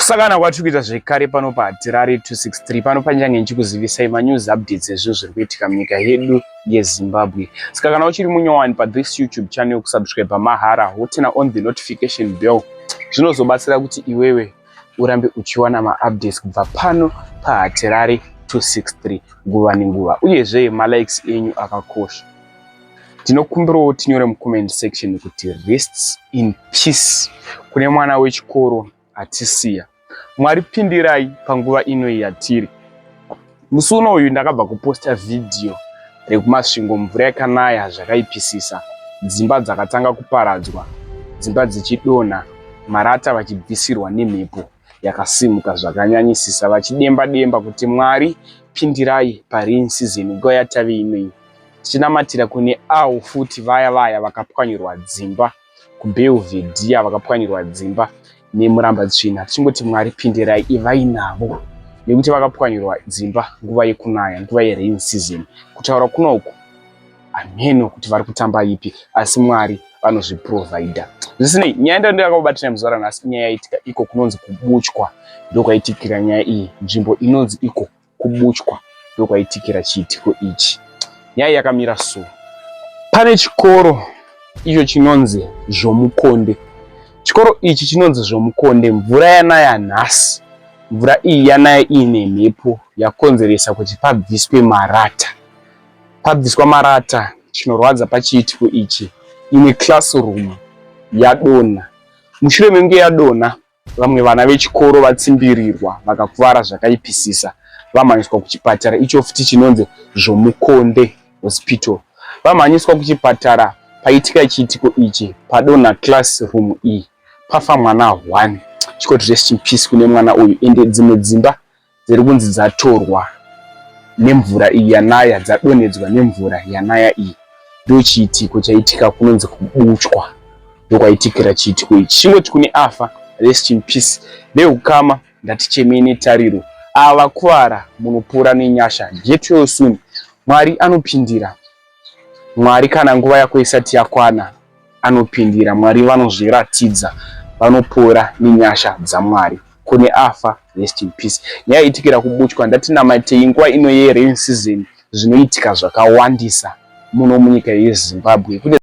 Kusangana kwatiri kuita zvekare pano paHatirari 263, pano panchange ndichikuzivisai manews updates ezvinhu zviri kuitika munyika yedu yeZimbabwe. Saka kana uchiri munyowani pathis YouTube channel, kusubscribe mahara, woturn on the notification bell, zvinozobatsira kuti iwewe urambe uchiwana maupdates kubva pano paHatirari 263 nguva nenguva. Uyezve malikes enyu akakosha. Ndinokumbirawo tinyore mucomment section kuti "Rest in peace" kune mwana wechikoro atisiya. Mwari pindirai panguva ino yatiri. Musi unoyu ndakabva kuposta vhidhiyo rekuMasvingo, mvura yakanaya zvakaipisisa, dzimba dzakatanga kuparadzwa, dzimba dzichidonha, marata vachibvisirwa nemhepo yakasimuka zvakanyanyisisa, vachidemba demba kuti Mwari pindirai parain season, nguva yatave inoyi. Tichinamatira kune avo futi vaya vaya vakapwanyirwa dzimba kuBelvedere, vakapwanyirwa dzimba neMurambatsvina, tichingoti Mwari pindirai, ivai navo, nekuti vakapwanyirwa dzimba nguva yekunaya, nguva yerain season. Kutaura kunoku hameno kuti vari kutamba ipi, asi Mwari vanozviprovhaidha. Zvisinei, nyaya ndando yakakubatirira muzuva ranhasi, inyaya yaitika iko kunonzi kuBuchwa. Ndokwaitikira nyaya iyi, nzvimbo inonzi iko kuBuchwa, ndokwaitikira chiitiko ichi. Nyaya yakamira so: pane chikoro icho chinonzi Zvomukonde. Chikoro ichi chinonzi Zvomukonde. Mvura yanaya nhasi, mvura iyi yanaya iine mhepo, yakonzeresa kuti pabviswe marata. Pabviswa marata, chinorwadza pachiitiko ichi, imwe classroom yadonha. Mushure mekunge yadonha, vamwe vana vechikorovatsimbirirwa, vakakuvara zvakaipisisa, vamhanyiswa kuchipatara icho futi chinonzi Zvomukonde Hospital. Vamhanyiswa kuchipatara paitika chiitiko ichi, padonha classroom iyi, pafa mwana 1. Chikoti rest in peace kune mwana uyu. Ende dzimwe dzimba dziri kunzi dzatorwa nemvura iyi yanaya, dzadonhedzwa nemvura yanaya iyi. Ndo chiitiko chaitika kunonzi kuBuchwa, ndokwaitikira chiitiko ichi. Chingoti kune afa, rest in peace. Veukama, ngatichemei netariro. Ava vakuvara, munopora nenyasha. Get well soon. Mwari anopindira. Mwari kana nguva yako isati yakwana anopindira. Mwari vanozviratidza, vanopora nenyasha dzaMwari. Kune afa, rest in peace. Nyaya yaitikira kuBuchwa. Ndatinamatei nguva ino yerain season, zvinoitika zvakawandisa muno munyika yeZimbabwe. Kune